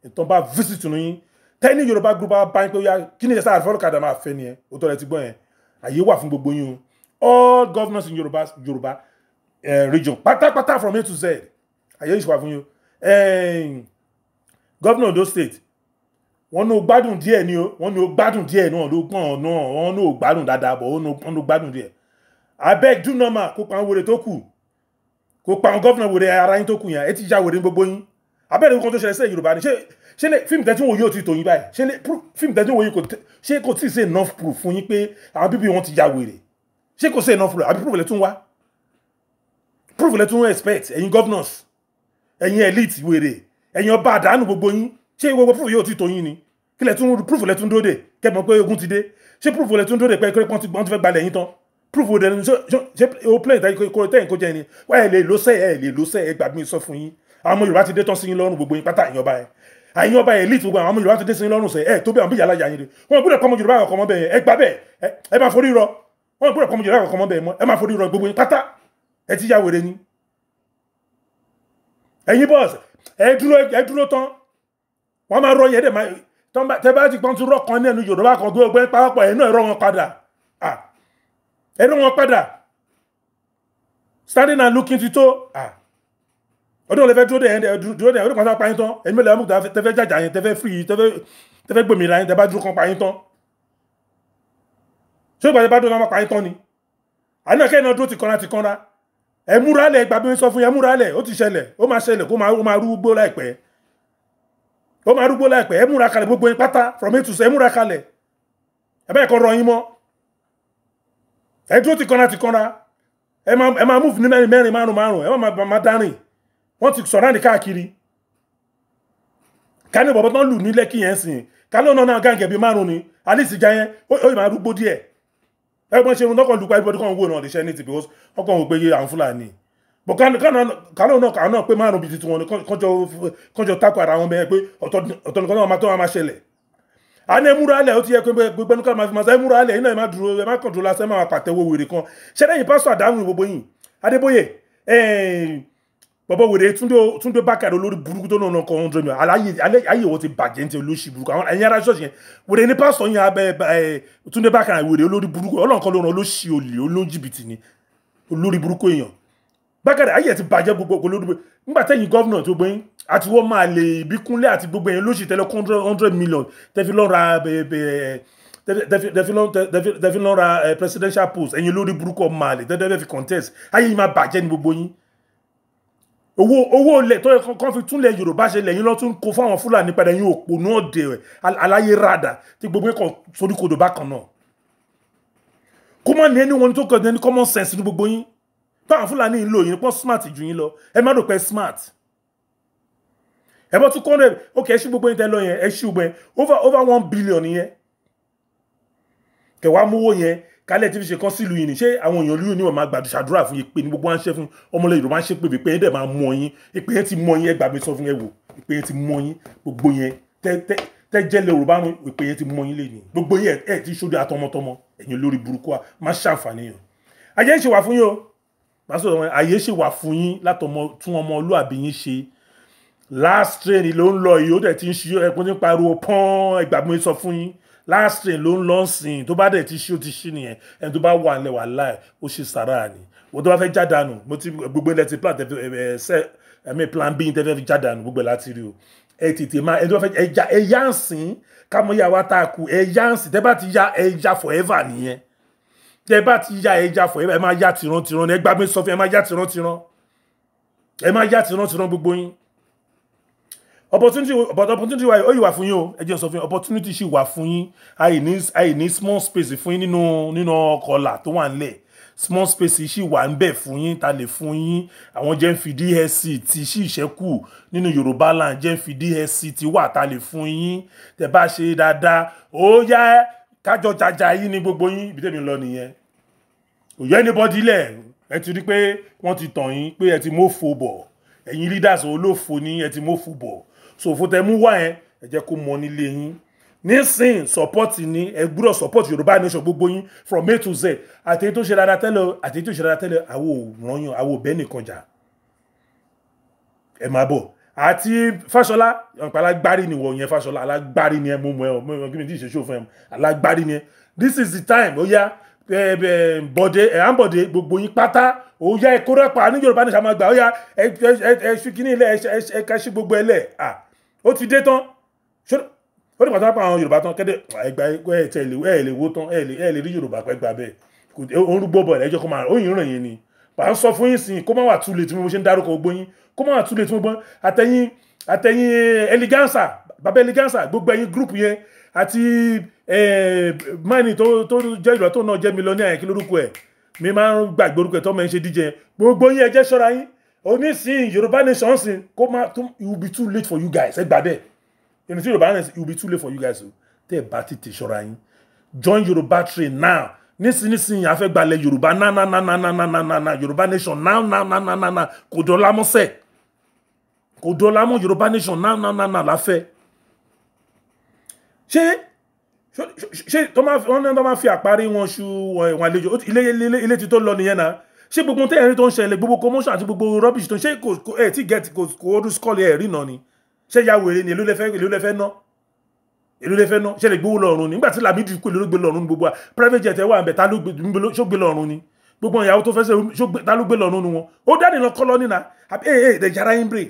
Ìtàn bá visit nínú yín, tẹ́ni Yorùbá group bá bá yín pé ó yá, kí ni ẹ̀sán àfọlọ́kadà máa fẹ́ ni ẹ? Ó tọ́ ẹ ti gbọ́ yẹn. Àyè wà fún gbogbo yín o, all governors in Yorùbá region pátápátá, from A to Z, àyè ìṣòwò fún yín o. Governor Ondo State, wọ́n ní o gbádùn díẹ̀ ni o, wọ́n ní o gbádùn díẹ̀ náà ló gbọ́n náà, wọ́n ní o gbádùn dáadáa bọ̀, wọ́n ní o gbádùn díẹ̀. Abeg, do normal. Kó pa àwọn wèrè tó kù, kó pa àwọn governor wèrè ara yín tó kù yẹn. Ẹ ti ya wèrè gbogbo yín. Abẹ́rẹ́ nǹkan tó ṣẹlẹ̀ sí Yorùbá ni. Ṣé lè fíìmù tẹ́tí wò yóò ti tò yín báyìí? Ṣé lè fíìmù tẹ́tí wò yìí kò ṣé kò tí ì ṣe enough proof fún yín pé àwọn bíbí wọn ti ya wèrè? Ṣé kò ṣe enough proof? Àbí proof lẹ tún wá? Proof lẹ tún expect? Ẹ̀yin governors, ẹ̀yin elite wèrè, ẹ̀yin ọba àdánù gbogbo yín, ṣé gbogbo proof yóò ti tò yín ni? Kí lẹ tún proof lẹ tún dóde kẹ́ mọ̀ pé ogun ti dé? Ṣé proof lẹ tún dóde pé wọ́n ti fẹ́ gbalẹ̀ yín tán? Proof wo dẹni? Ṣé o plane tẹ́yìn kó jẹ́ ni? Wọ́n ẹ̀ lè lọ sẹ́, ẹ̀ lè lọ sẹ́. Ẹ gbàgbé sọ fún yín, àwọn ọmọ Yorùbá ti dé tán sí yín lọ́rùn. Gbogbo yín pátá, ẹ̀yin ọba ẹ̀, àyìn ọba elite, gbogbo àwọn ọmọ Yorùbá ti dé sí yín lọ́rùn sẹ́. Ẹ̀ tó bí àwọn bí yàrá yàyìn rẹ̀, wọ́n gbọ́dọ̀ kọ́ ọmọ Yorùbá kọ̀ọ̀kan mọ́ bẹ́ẹ̀. Ẹ gbà bẹ́ẹ̀, ẹ máa forí rọ. Wọ́n gbọ́dọ̀ kọ́ ọmọ Yorùbá kọ̀ọ̀kan mọ́ bẹ́ẹ̀ mọ́. Ẹ máa forí rọ gbogbo yín pátá. Ẹ ti ya wèrè ni. Ẹ̀yin boss, ẹ dúró, ẹ dúró tán. Wọ́n máa rọ yẹn dẹ̀ máa tẹ bá ti pọ́n tún rọ́ kan ní ẹnu Yorùbá kan, gbogbo ẹ pàápàá ẹ̀ náà, ẹ rọ́ wọn padà, ẹ rọ́ wọn padà. Standing and looking ti tó. Ọdún lè fẹ́ dúró dé yẹn, dúró dé yẹn, ọdún kan tó pa yín tán. Ẹ̀yin mélòó amúkúta tẹ́fẹ́ jàjà yẹn, tẹ́fẹ́ free, tẹ́fẹ́ gbòmìnira yẹn, tẹ́ bá dúró kan pa yín tán? Ṣé ìgbà tẹ́ bá dúró kan pa yín tán ni? Àná kẹ́hìn náà dúró ti kanra ti kanra. Ẹ múra lẹ̀, gbàgbé mi sọ fún yẹn, múra lẹ̀. Ó ti ṣẹlẹ̀, ó máa ṣẹlẹ̀, kó máa rúgbó láìpẹ́, ó máa rúgbó láìpẹ́. Ẹ múra kalẹ̀, gbogbo yín pátá, from A to Z. Ẹ múra kalẹ̀. Ẹ bẹ́ẹ̀ kọ́ rọ yín mọ́. Ẹ dúró ti kanra ti kanra. Ẹ máa move ní mẹ́rin mẹ́rin, márùn márùn. Ẹ má máa dárìn. Wọ́n ti sọ̀rọ̀ ní káàkiri. Ká ní bọ̀bọ̀ tán lù ní Lẹ́kì yẹn sìn, ká ló náà gáǹgẹ̀ bíi márùn ni alice ìjà yẹn, ó yìí máa rúgbó díẹ̀. Ẹ gbọ́n ṣe irun tọkàn lù pa everybody kan wò náà lè ṣe ní ti, because ọkàn wò pé àwọn Fúlàní bọ̀ kánò náà kàánù náà pé márùn bíi tuntun wọn ni kọjọ tako ara wọn bẹ́ẹ̀ pé ọ̀tọ̀ nìkan náà máa tó máa ṣẹlẹ̀. A ní ẹ múra lẹ̀. Ó ti yẹ pé gbogbo ẹnu ká máa fi máa sọ, ẹ múra lẹ̀. Iná ẹ má dúró, ẹ má kàn dúró lásán, ẹ má pàtẹ́wọ́ wèrè kan. Ṣẹlẹ́yìn pásítọ̀ àdáhùn gbogbo yìí, Adébóyè, bọ̀bọ̀ wèrè Túndé Bákàrẹ̀, olórí burúkú tó náà kọ́ 100 million. Ayé wo ti bàjẹ́ ní ti olóṣì burúkú. Àwọn ẹ̀yin ará ṣọ́ọ̀ṣì yẹn, wèrè ní pásítọ̀ yẹn abẹ́ Túndé Bákàrẹ̀, wèrè olórí burúkú. Ọlọ́run kan ló ràn, olóṣì, olè, olójìbìtì ni, olórí burúkú èèyàn. Bákàrẹ̀, ayé ẹ̀ ti bàjẹ́ gbogbo olórí burúkú. Nígbà tẹ́yìn governor tó gbẹ́yìn àti wọ́n máa lè Ìbíkúnlé àti gbogbo èèyàn lóṣì tẹ́lẹ̀ 100 million tẹ́fi lọ́n ra presidential post. Ẹ̀yin olórí burúkú ọmọ àlè tẹ́lẹ̀ fi contest, ayé yìí máa bàjẹ́ ní gbogbo yín. Owó ilẹ̀ tó yẹ kán fi túnlẹ̀ Yorùbá ṣe lẹ́yìn lọ́tún kó fáwọn Fúlàní padà. Yín òpònú ọ̀dẹ̀ aláyé ràdà tí gbogbo yín kan soríkodò bákan náà. Kó má ní ẹni wọn tó kàn ní common sense ní gbogbo yín. Báwọn Fúlàní ń lò yín pọ́n smart ju yín lọ. Ẹ má rò pé smart ẹ bọ́ tún kọ́ ẹ. Ok, ẹ ṣí gbogbo yín tẹ́ lọ yẹn, ẹ ṣí gbogbo yẹn, over 1 billion yẹn. Kẹwàá mówó yẹn kálẹ̀ tí fi ṣe kán sílùú yìí ni. Ṣé àwọn èèyàn lóyún ní wọn máa gbàdúrà fún yín pé ní gbogbo wọn ṣe fún ọmọlẹ Yorùbá ń ṣe pé pé yẹn dẹ̀ máa mọ yín? Ìpè yẹn ti mọ yín. Ẹ gbàgbé sọ fún ẹ wò, ìpè yẹn ti mọ yín. Gbogbo yẹn tẹ jẹ́lẹ̀ Yorùbá rún, ìpè yẹn ti mọ yín lé ní gbogbo yẹn. Ẹ ti ṣojú àtọmọtọmọ. Ẹ̀yin lórí burúkú wa má ṣàǹfààní yàn. Ayé ṣe wà fún yín o, pásítọ̀ wọn, ayé ṣe wà fún yín látọmọ tún ọmọlúàbí yín ṣe. Last train ló ń lọ yìí, ó dẹ̀ ti ń ṣí ẹkùn ní pariwo pọ́n. Ẹgbàgbọ́n sọ fún yín, last train ló ń lọ sìn. Tó bá dẹ̀ ti ṣí, ó ti ṣí nìyẹn. Ẹni tó bá wà nílẹ̀ wà láì ó ṣe sàrà ni. Wọ́n tó bá fẹ́ jádànù, mo ti gbogbo ilẹ̀ ti plan ẹ ṣe ẹ̀mí plan B tẹ́fẹ́ fi jádànù gbogbo ẹ̀ láti rí o. Ẹ tètè máa ẹni tó bá fẹ́ ẹja, ẹ yá ń sìn kámọ́ yà wá tá a kù. Ẹ yá ń sìn. Tẹ́ bá ti ya, ẹ ya forever nìyẹn. Tẹ́ bá ti ya, ẹ ya forever. Ẹ máa ya tìrantìran ẹ gbàgbé sọ fún ẹ, máa ya tìrantìran, ẹ máa ya tìrantìran gbogbo yín. Opportunity, but opportunity wa, ó yìí wà fún yín o. Ẹ jẹ́ n sọ fún yín, opportunity ṣì wà fún yín. Àìní small space fún yín nínú ọkọ̀ ọ̀la tó wà nílẹ̀. Small space ṣì wà ń bẹ̀ fún yín, ta lè fún yín. Àwọn jẹ́ ń fi DSC ti ṣì ṣẹ́kù nínú Yorùbá land, jẹ́ ń fi DSC ti wà, ta lè fún yín tẹ́ bá ṣe dáadáa. Ó yá, kájọ jaja yín ní gbogbo yín. Ibi tẹ́mi lọ nìyẹn. Kò yẹ anybody lẹ̀. Ẹ ti rí pé wọ́n ti tàn yín pé ẹ ti mófo bọ̀. Ẹ̀yin leaders olófo ní, ẹ ti mófo bọ̀. Sòfò tẹ mú wá yẹn, ẹ jẹ́ kó mọ nílé yín nísìn. Support ni ẹ gbúdọ̀ support Yorùbá nation, gbogbo yín, from A to Z. Àti èyí tó ṣe dáadáa tẹ́lẹ̀, àti èyí tó ṣe dáadáa tẹ́lẹ̀, àwọn ò rányàn, àwọn ò bẹ́ẹ̀ nìkan jà. Ẹ máa bọ̀. Àti Fáṣọlá ọ̀pọ̀, alágbárí ni wọ̀ yẹn. Fáṣọlá, alágbárí ni ẹ. Mú mú ẹ mú kí ni tí ì ṣe ṣó fún ẹ. Alágbárí ni ẹ. This is the time. Ó yá, Bọ̀dé ẹ̀ àǹbọ̀dé, gbogbo yín pátá, ó yá, ẹ kó rẹ́pà ní Yorùbá nation máa gbà. Ó yá, ẹ ẹ ṣú kíní ilẹ̀, ẹ ká ṣí gbogbo ẹ lẹ̀. Ó ti dé tán. Ó ní pàtàkì àwọn Yorùbá tán kẹ́dẹ̀ ẹgbà ẹ tẹ̀lé ẹ lè wó tán, ẹ lè rí Yorùbá pẹ́ gbà bẹ́ẹ̀. Ó ń rúgbó bọ̀ ẹ̀jẹ̀ kó máa ó yìn rìn yín ni. À ń sọ fún yín sìn, kó má wà too late. Tí mo ṣe ń dárúkọ gbogbo yín, kó má wà too late. Tí mo gbọ́n àtẹ̀yìn eleganza, bàbá eleganza, gbogbo ẹ̀yin group yẹn, àti mine tó jẹ́ ìlú tó náà jẹ́ millionaire yẹn, kí lórúkọ ẹ̀? Mi máa ń gbàgbé orúkọ ẹ̀ tó máa ń ṣe díje. Gbogbo yín, ẹ jẹ́ ṣọ́ra yín. Onísìn Yorùbá nation sìn, kó má tó, it will be too late for you guys. Ẹ gbà bẹ́ẹ̀. Ẹni tí Yorùbá nation, it will be too late for you guys o, tẹ́ ẹ bá tètè ṣọ́ra yín. Join Yorùbá train now. Nísinsìnyí, a fẹ́ gbalẹ̀ Yorùbá ná ná ná ná ná ná ná ná ná. Yorùbá nation now now now now now now. Kò dọ́là mọ́sẹ̀, kò dọ́là mọ́. Yorùbá nation now now now now la fẹ́. Ṣé tó máa wọ́n ní tó máa fi àparí wọn ṣu wọn àlejò ilé ilé tí tó lọ nìyẹn náà? Ṣé gbogbo tẹ́yìn tó ń ṣẹlẹ̀, gbogbo commotion àti gbogbo rubbish tó ń ṣe, kò ẹ̀ tí get kò ọdún skull ẹ̀ rí náà ni? Ṣé ya wèrè ni? Èló lẹ fẹ́ ná? Èló lẹ fẹ́ ná? Ṣé lè gbówó lọ́rùn ni? Nígbà tí Lamidi kú, èló ló gbé lọ́rùn? Gbogbo wa private jet ẹ wà ń bẹ̀, ta ló gbé? Ṣó gbé lọ́rùn ni? Gbogbo ìyàwó tó fẹ́ ṣe, ta ló gbé lọ nínú wọn? Ó dání lọ kọ́ lọ nínà àbí ẹ̀ ẹ̀ jara yín brè.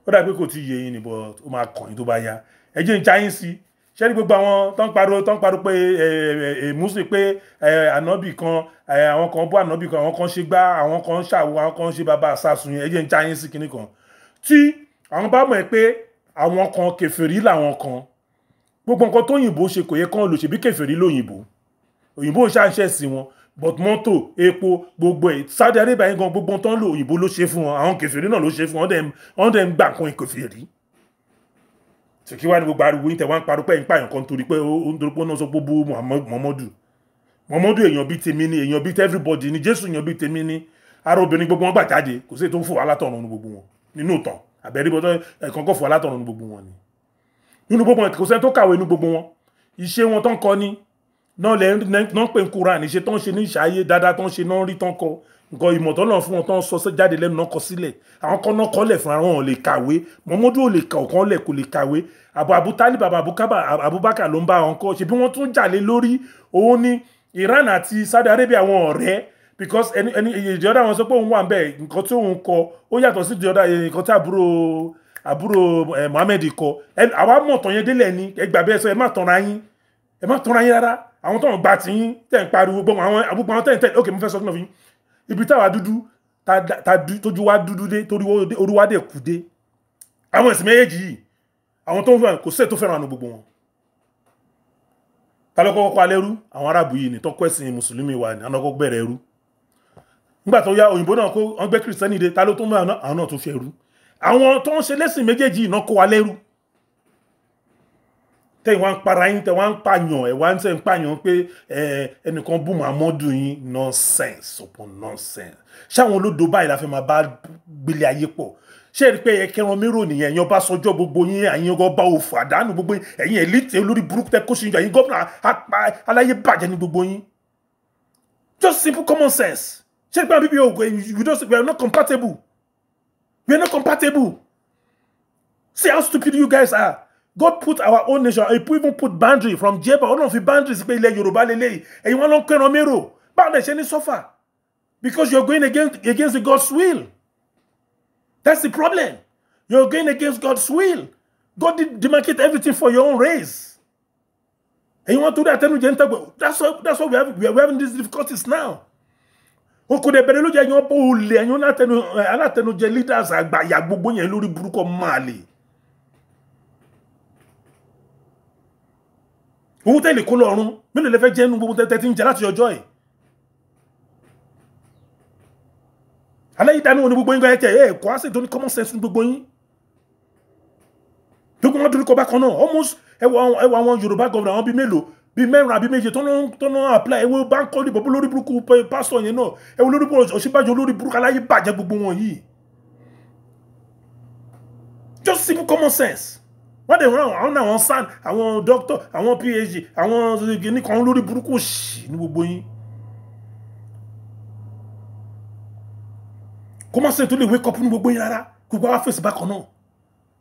Ó dàbí kò tí ì yé yín ni, but ó máa kàn yín tó bá yá. Ẹ jẹ́ ń já yín sí. Ṣé ní gbogbo àwọn tó ń pariwo pé ẹ ẹ Muslim, pé ẹ ànábì kan, ẹ àwọn kan bú ànábì kan, àwọn kan ṣe gbá, àwọn kan ṣàwo, àwọn kan ṣe bàbá àsásùn yẹn, ẹ jẹ́ ń já yín sí kinní kan. Tí àwọn bá mọ̀ ẹ́ pé àwọn kan kèfèrí làwọn kan, gbogbo nǹkan tóyìnbó ṣe kò yẹ kán lò. Ṣe bí kèfèrí lóyìnbó, òyìnbó ṣàǹṣẹ̀ sí wọn, but mọ́tò, epo, gbogbo ẹ̀, Saudi Arabia yẹn gan, gbogbo tó ń lò, òyìnbó ló ṣe fún wọn, àwọn kèfèrí náà ló ṣe fún wọn. Wọ́n dẹ̀ ń gbà nǹkan kèfèrí. Ṣe kí wá ní gbogbo ariwo yín tẹ̀ wá ń parọ́ pé ń pààyàn kan torí pé ó ń torí pé ó náà sọ pé bú Muhammadu? Muhammadu èèyàn bíi tèmi ni, èèyàn bíi everybody ni. Jésù èèyàn bíi tèmi ni. Ara obìnrin gbogbo wọn gbà jáde. Kò sí èyí tó ń fò wá látọ̀run ní gbogbo wọn nínú ìtàn àbẹ̀rí bọ́tọ́ ẹ̀kan kò fò wá látọ̀run ní gbogbo wọn ni. Nínú gbogbo wọn, kò sẹ́ni tó kàwé nínú gbogbo wọn. Iṣẹ́ wọn tó ń kọ ni náà lẹ́ náà pè ń Kúránì. Iṣẹ́ tó ń ṣe ní ìṣàyè dáadáa tó ń ṣe náà rí tán kọ nǹkan ìmọ̀ tó náà fún wọn tó ń sọ jáde lẹ́nu náà kọ sílẹ̀. Àwọn kan náà kọ́lẹ̀ fún àwọn ò lè kàwé. Muhammadu ò lè kà ọ̀kan lẹ̀, kò lè kàwé. Abu Talib, bàbá Abubakar ló ń bá wọn kọ́. Ṣe bí wọ́n tún jà lé lórí òun ní Iran àti Saudi Arabia, àwọn ọ̀rẹ́, because ẹni the other wọn sọ pé òun wà ń bẹ̀. Nǹkan tí òun kọ ó yàtọ̀ sí the other nǹkan tí àbúrò Muhammed kọ. Àwa mọ̀ tán yẹn délẹ̀ ni. Ẹ gbà bẹ́ẹ̀ sọ. Ẹ má tanra yín, ẹ má tanra yín rárá. Àwọn tó ń gba tiyín tẹ̀ ń pariwo gbọ́n àwọn àbúgbò àwọn tẹ̀ ń tẹ̀. Ok, mo fẹ́ sọ fún mi ibi táwa dúdú tójú wa dúdú dé, torí orí wa dẹ̀ kú dé. Àwọn ẹ̀sìn méjèèjì yìí, àwọn tó ń fẹ́ràn, kò sí ètò fẹ́ràn àánú gbogbo wọn. Ta ló kọ́kọ́ kọ́ alẹ́ rú? Àwọn arábù yìí ní tó kọ́ ẹ̀sìn mùsùlùmí wa ní àwọn kọ́kọ́ bẹ̀rẹ̀ ẹrú. Nígbà tó yá, òyìnbó náà kó wọ́n gbé kìrìsìtẹ́nì dé. Ta ló tó mú àwọn náà tó fi ẹrú? Àwọn tó ń ṣe lẹ́sìn méjèèjì yìí náà kó wa lẹ́rú. Tẹ́yìn wá ń para yín, tẹ́ wá ń pààyàn, ẹ̀ wá ń tẹ́ ń pààyàn pé ẹnìkan bú Muhammadu yín. Nonsense upon nonsense. Ṣáwọn olódo báyìí la fẹ́ máa bá gbélé ayé pọ̀? Ṣé ẹ rí i pé ẹ kẹran mérò nìyẹn? Ẹ̀yin ọba sọjọ́ gbogbo yín, ẹ̀yin ọba òfò àdánù gbogbo yín, ẹ̀yin elite olórí burúkú tẹ kó ṣe, ẹ̀yin gómìnà apá aláyé bàjẹ́ ní gbogbo yín. Just simple common sense. Ṣé ẹ rí i pé àwọn bíbí ògùn, we are not compatible, we are not compatible. See how stupid you guys are. God put our own nation, he even put boundary from Jeba. Ọlọ́run fi boundary sí pé ilẹ̀ Yorùbá lélẹ́yìí. Ẹ̀yin wọn ló ń kẹ́ran mérò. Báwo lè ṣe ní suffer? Because you're going against the God's will. That's the problem. You're going against God's will. God did demarcate everything for your own race. Ẹ̀yin wọn torí àtẹnujẹ ń tẹ́gbẹ̀. That's why we are having these difficulties now. O kò dẹ̀ bẹ̀rẹ̀ lójú ẹ̀yin ọ̀pọ̀ olè, ẹ̀yin alátẹnujẹ leaders àgbàyà gbogbo yẹn lórí burúkú máa lè. Owó tẹ́lẹ̀ kó lọ́rùn mélòó lẹ fẹ́ jẹ́ nínú gbogbo tẹ́tẹ́ tí ń jẹ láti ọjọ́ ẹ̀? Alẹ́ yìí dánú ní gbogbo yín gan. Ẹ̀ tẹ̀ ẹ̀ kọ́ á sì tó ní common sense ní gbogbo yín. Gbogbo wọn torí kọ bákan náà almost. Ẹ wọ àwọn Yorùbá governor, àwọn bíi mélòó, bíi mẹ́rin àbí méje tó ń apply. Ẹ wo Bánkọ́lé bọ̀bọ̀ lórí burúkú pásítọ̀ yẹn náà. Ẹ wo lórí burúkú Ọ̀ṣínbàjò, lórí burúkú aláyé bàjẹ́ gbogbo wọn yìí. Just simple common sense. Wọ́n dẹ̀ rán àwọn náà, àwọn SAN, àwọn doctor, àwọn PhD, àwọn nìkan lórí burúkú ṣì ní gbogbo yín. Kó má sẹ́yìn tó lè wake up ní gbogbo yín rárá. Gbogbo wa fèsì bákan náà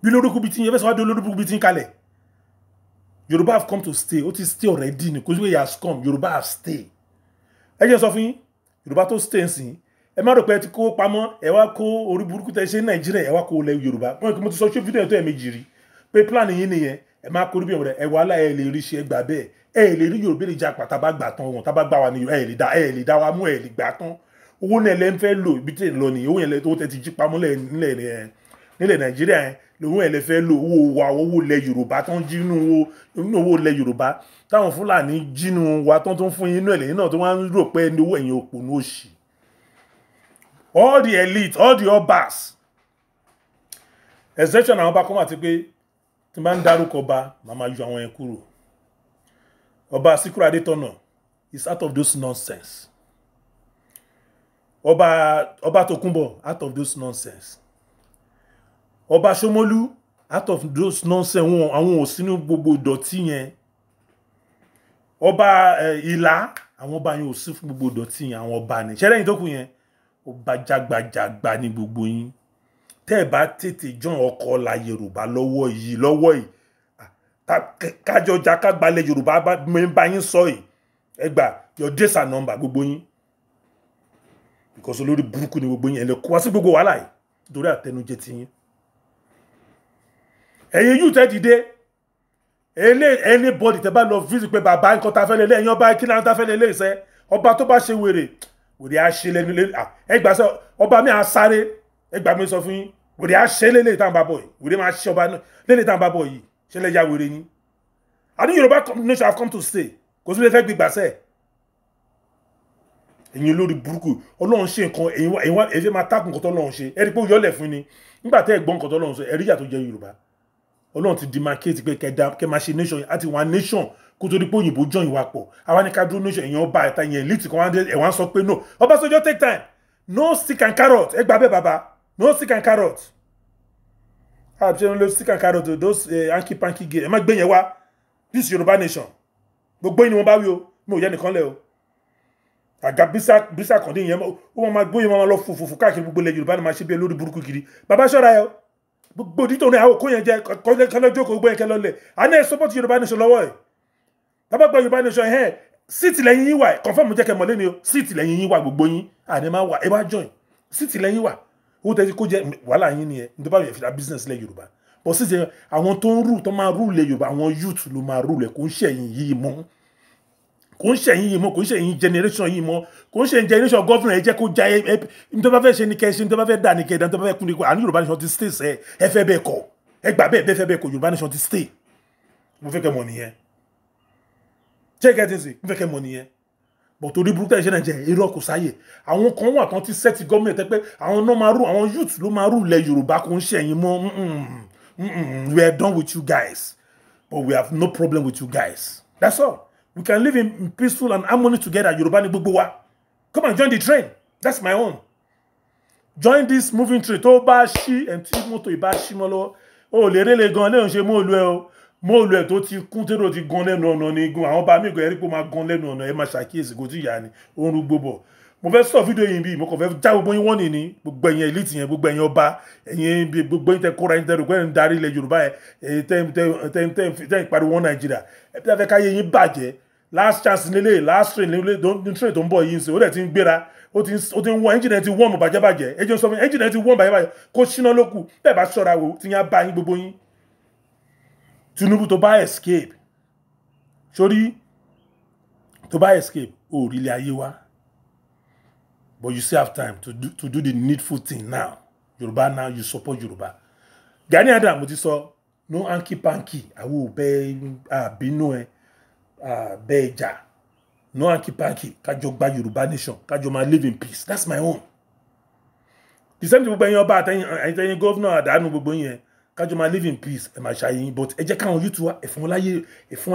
bí lórí kú bí tí yín ẹ fẹ́ sọ wá dé olórí burúkú bí tí yín kalẹ̀. Yorùbá have come to stay. Ó ti stay already ni. Kò sí pé he has come. Yorùbá have stay. Ẹ jẹ́ sọ fún yín, Yorùbá tó stay ń sìn, ẹ má rò pé ẹ ti kó pamọ́, ẹ wá kó orí burúkú tẹ ṣe ní Nàìjíríà, ẹ wá kó lẹ Yorùbá. Wọn kì í mo ti sọ ṣé fídíò tó ẹ méjì rí pé plan yín nìyẹn. Ẹ má kó rí bí ẹ wàhálà ẹ lè rí ṣe. Ẹ gbà bẹ́ẹ̀, ẹ lè rí Yorùbá lè jà pàtà bá gbà tán wọn tá bá gbà wà ní ẹ lè dá wa mú, ẹ lè gbà tán. Owó náà lẹ́ ń fẹ́ lò. Ibi tí ì lọ nìyẹn. Owó yẹn tó tẹ ti jí pamọ́ nílẹ̀ Nàìjíríà yẹn lòun ẹ̀ lè fẹ́ lò. Owó wa, owó ilẹ̀ Yorùbá tó ń jí inú owó ilẹ̀ Yorùbá táwọn Fúlàní jínú wa tó ń fún yín inú ẹ̀ lẹ́yìn náà tó wá ń rò pé ní owó. Ẹ̀yìn òpònú òṣì. All the elite, all the obas, exception àwọn ọba kan wà tí pé tí n bá ń dárúkọ ọba, màá máa yọ àwọn yẹn kúrò. Ọba Síkírù Adétọ̀nà is out of those nonsense. Ọba Tókunbọ̀, out of those nonsense. Ọba Ṣómólú, out of those nonsense. Wọn àwọn ò sínú gbogbo ìdọ̀tí yẹn. Ọba Ìlá, àwọn ọba yẹn ò sí fún gbogbo ìdọ̀tí yẹn. Àwọn ọba ní ṣẹlẹ́yìn tó kù yẹn, ọba jágbajàgba ní gbogbo yín. Tẹ́ ẹ bá tètè jọ̀n ọkọ̀ ọ̀la Yorùbá lọ́wọ́ yìí, lọ́wọ́ yìí, kájọjà kágbalẹ̀ Yorùbá ń bá yín sọ yìí. Ẹ gbà, your days are number, gbogbo yín, because olórí burúkú ni gbogbo yín. Ẹ lè kó wá sí gbogbo wàhálà yìí nítorí àtẹnujẹ ti yín. Ẹ̀yin youth, ẹ dìde. Anybody tẹ bá lọ visit pé bàbá, nǹkan tá a fẹ́ lélẹ̀, ẹ̀yin ọba, kí náà tá a fẹ́ lélẹ̀ ìṣẹ́ ọba tó bá ṣe wèrè, wèrè á ṣe lẹ́nu lé. Ẹ gbà sọ, ọba mi á sáré. Ẹ gbà mí sọ fún yín, wèrè á ṣe lélẹ̀ tá à ń bá bọ̀ yìí. Wèrè máa ṣe ọba lélẹ̀ tá à ń bá bọ̀ yìí. Ṣe lẹ́ ya wèrè yín? Àní Yorùbá nation have come to stay. Kò sí lè fẹ́ gbígbàsẹ́. Ẹ̀yin olórí burúkú, Ọlọ́run ṣe nǹkan, ẹ̀yin wá ẹ̀yin fẹ́ máa tákùn nǹkan tó Ọlọ́run ṣe. Ẹ rí i pé ó yọlẹ̀ fún ni nígbà tẹ́ ẹ̀ gbọ́ nǹkan tó Ọlọ́run ṣe. Ẹ rí ìyà tó jẹ Yorùbá. Ọlọ́run ti demarcate pé kẹ́ máa ṣe nation àti one nation kó tó di pé òyìnbó join wa pọ̀. Àwa ní ká dúró nation. Èèyàn ọba ẹ̀ta yẹn elite kan ẹ̀ wá ń sọ pé no. Ọbásanjọ́, take time. No stick and carrot. Ẹ gbà bẹ́ẹ̀, bàbá, no stick and carrot. Àbíṣe ń lo stick and carrot, those hanky panky game, ẹ má gbé yẹn wá. This Yorùbá nation, gbogbo yín ni wọ́n bá wí o. Mi ò yẹ nìkan lẹ o. Àga bísà bísà kàn dín yẹn, ó máa gbóyè, máa lọ fòfòfò káàkiri gbogbo ilẹ̀ Yorùbá ni máa ṣe bí olórí burúkú kiri. Bàbá, ṣọ́ra ẹ o. Gbogbo òdì tó ní àwọn òkú yẹn jẹ kọlọ jókòó, gbogbo yẹn kẹlọ lẹ. Àná ẹ support Yorùbá nation lọ́wọ́ ẹ. Bàbá gba Yorùbá nation ẹ, seat lẹ́yìn yín wà. Confirm, jẹ́ kẹ́ mọ̀ lẹ́ni o, seat lẹ́yìn yín wà. Gbogbo yín àní máa wà, ẹ wá join, seat lẹ́yìn wà. Owó tẹ́tí kó jẹ́ wàhálà yín nìyẹn. Nítorí báwo yẹn fi ra business lẹ̀ Yorùbá but seat yẹn, àwọn tó ń rule, tó máa rule lẹ̀ Yorùbá, àwọn youth ló máa rule. Kò ń ṣẹ̀yìn yìí mọ́, kò ń ṣẹ̀yìn yìí mọ́, kò ń ṣẹ̀yìn generation yìí mọ́, kò ń ṣẹ̀yìn generation governor. Ẹ jẹ́ kó já ẹ. Nítorí bá fẹ́ ṣe ní kẹ́ ṣe, nítorí bá fẹ́ dà ní kẹ́ dà, nítorí bá fẹ́ kú ní kú. Àní Yorùbá nation ti stay sẹ́. Ẹ fẹ́ bẹ́ẹ̀ kọ́, ẹ gbà bẹ́ẹ̀ bẹ́ẹ̀, fẹ́ bẹ́ẹ̀ kọ́, Yorùbá nation ti stay. Mo fẹ́ kẹ́ mọ̀ nìyẹn. Ṣé kẹ́ ti sìn? Mo fẹ́ kẹ́ mọ̀ nìyẹn. But torí burúkú ẹ̀ ṣe náà jẹ́ irọ́, kò sáyè. Àwọn kan wà tán ti set government ẹ pé àwọn náà máa rule, àwọn youth ló máa rule lẹ̀ Yorùbá. Kò ń ṣẹ̀yìn mọ́. We are done with you guys, but we have no problem with you guys. That's all. We can live in peaceful and harmony together. Yorùbá ní gbogbo wa. Come and join the train. That's my own. Join this moving train. Tó bá ṣí ẹ̀, tí mọ́tò ìbá ṣí mọ́ lọ́wọ́, o lè rélé gan léun ṣe mọ́ olú ẹ o. Mọ́ olú ẹ tó ti kún, tèrò ti gan lẹ́nu ọ̀nà ní gun àwọn bá mi gan, ẹ̀rí pé ó máa gan lẹ́nu ọ̀nà. Ẹ máa ṣàkíyèsí, kò tí ìyá ni ó ń rúgbó bọ̀. Mo fẹ́ sọ fídíò yìí bí mo kàn fẹ́ já gbogbo yín wọ́n ní gbogbo ẹ̀yin elite yẹn, gbogbo ẹ̀yin ọba, ẹ̀yin gbogbo yín tẹ kóra yín, tẹ rò pé ń darí ilẹ̀ Yorùbá yẹn, tẹ tẹ tẹ tẹ tẹ ń pariwo Nàìjíríà. Ẹ bí wọ́n fẹ́ káyé yín bàjẹ́, last chance nílé, last train nílé, train tó ń bọ̀ yìí ń sè, ó dẹ̀ ti ń gbéra, ó ti ń wọ́n, engine ẹ̀ ti wọ́n bàjẹ́bàjẹ́. Ẹ jẹ́ sọ fún mi, engine ẹ̀ ti wọ́n bàjẹ́bàjẹ́, kó ṣíná lókù. Bẹ́ẹ̀ bá ṣọ́ra wò, tí yẹn á bá yín, gbogbo yín. Tinubu, tó bá escape sórí, tó bá escape, ó rí ilé ayé wa. But you still have time to do the needful thing now. Yorùbá now, you support Yorùbá. Gani Adams, mo ti sọ, no hanky panky. Àwọn ò bẹ àbínú ẹ bẹ́ẹ̀ jà. No hanky panky. Kájọ gba Yorùbá nation, kájọ máa live in peace. That's my own. The same thing, gbogbo ẹ̀yin ọba àtẹ̀yìn àtẹ̀yìn governor àdánù, gbogbo yẹn, kájọ máa live in peace. Ẹ máa ṣàyẹ̀yìn, but ẹ jẹ́ káwọn youth wa, ẹ̀fọn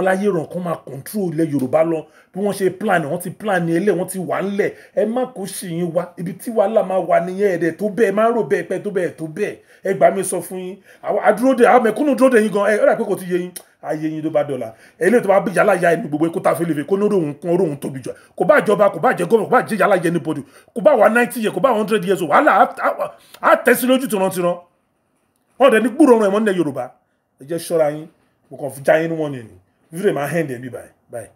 láyé ràn kán máa control ilẹ̀ Yorùbá lọ bí wọ́n ṣe plan. Wọ́n ti plan ní ẹlẹ́, wọ́n ti wà ńlẹ̀. Ẹ má kó sì yín wá ibi tí wàhálà máa wà nìyẹn. Ẹ̀dẹ̀ tó bẹ́ẹ̀ máa ń rò bẹ́ẹ̀ pẹ́ tó bẹ́ẹ̀ tó bẹ́ẹ̀. Ẹ gbà mí sọ fún yín, àwọn adúródè, àwọn mẹ̀kúnnù dúró dè yín gan. Ẹ ó dà pé kò ti yé yín, ayé yín tó bá dọ̀là. Eléyìí tó bá bí yálà ya ẹnu gbogbo kó ta fẹlẹfẹ, kó ní òun kún orí òun tóbi jù, kò bá jọba, kò bá jẹ gómìnà, kò bá jẹ yálà yẹ anybody, kò bá wà 90 years, kò bá 100 years, wàhálà á tẹ̀sí lójú tìrantìran. Wọn dẹ̀ ní gbúrò ọ̀run ẹ̀mọ́ nílẹ̀ Yorùbá. Ẹ jẹ́ ṣọ́ra yín. Mo kàn fi já yín wọ́n ni fídíò máa hand ẹ̀ bí báyìí báyìí.